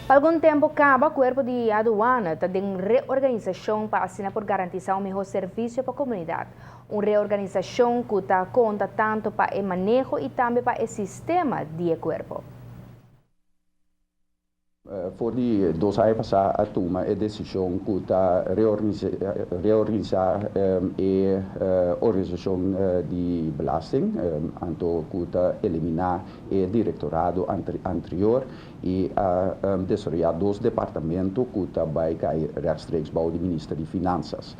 Pa algun tempo caba, Cuerpo di Aduana ta den reorganisacion pa asina por garantisa un miho servicio pa comunidad. Un reorganisacion cu ta conta tanto pa e maneho y tambe pa e sistema di e cuerpo. For di dos aña pasá a tuma e desishon ku ta reorganisá e organisashon di belasting, anto ku ta eliminá e direktorado anterior i a desaroyá dos departamento ku ta bai kai rechtstreeks bou di Minister di Finansas,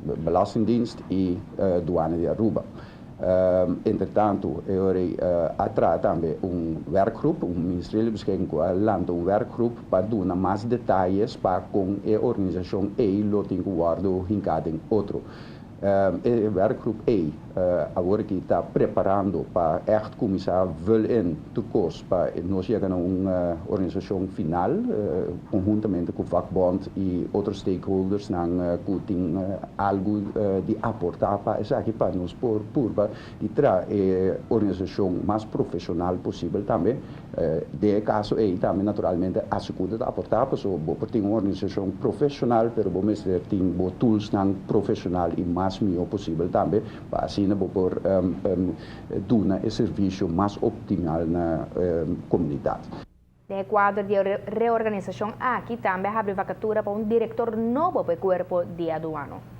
Belastingdienst i Duana di Aruba. Entretantu e ora ei a traha tambe un werkgroep, un Ministeriële Beschikking ku a lanta un werkgroep pa duna mas detayes pa kon e organisashon ei lo tin ku wòrdu hinká den otro. E werkgroep ei awor aki ta preparando pa ègt kuminsá vul in tur kos pa nos yega na un organisashon final konhuntamente ku vakbond i otro stakeholdersnan ku tin algu di aportá pa esaki pa nos por purba di traha e organisashon mas profeshonal posibel tambe. Den e kaso ei tambe naturalmente Asecuda ta aportá pasobra bo por tin un organisashon profeshonal pero bo mester tin bo toolsnan profeshonal i mas mihó posibel tambe pa asina bo por duna e servisio mas optimal na komunidat. Den e kuadro di e reorganisashon aki tambe a habri vakatura pa un direktor nobo pa e kuerpo di aduano.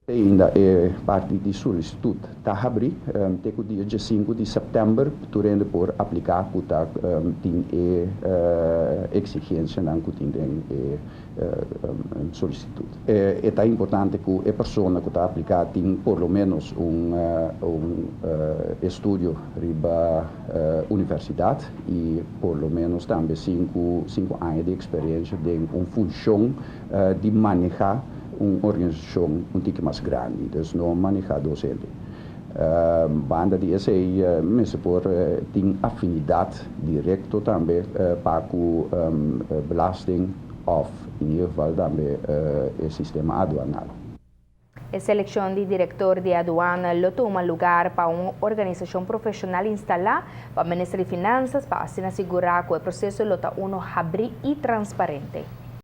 Te ainda e parti di solisitut ta habrí. Te ku dia diesinku di sèptèmber tur hende por apliká ku ta tin e eksigensianan ku tin den e solisitut. E ta importante ku e persona ku ta apliká tin por lo ménos un estudio riba universidat i por lo ménos tambe sinku aña di eksperensia den un funshon di manehá un organisashon un tiki mas grandi, dus no manehá dos hende. Banda di esei mester por tin afinidat direkto tambe pa ku belasting òf in ieder geval tambe e sistema aduanal. E selekshon di direktor di aduana lo tuma lugar pa un organisashon profeshonal instalá pa Minister di Finansas pa asina sigurá ku e proseso lo ta uno habrí i transparente.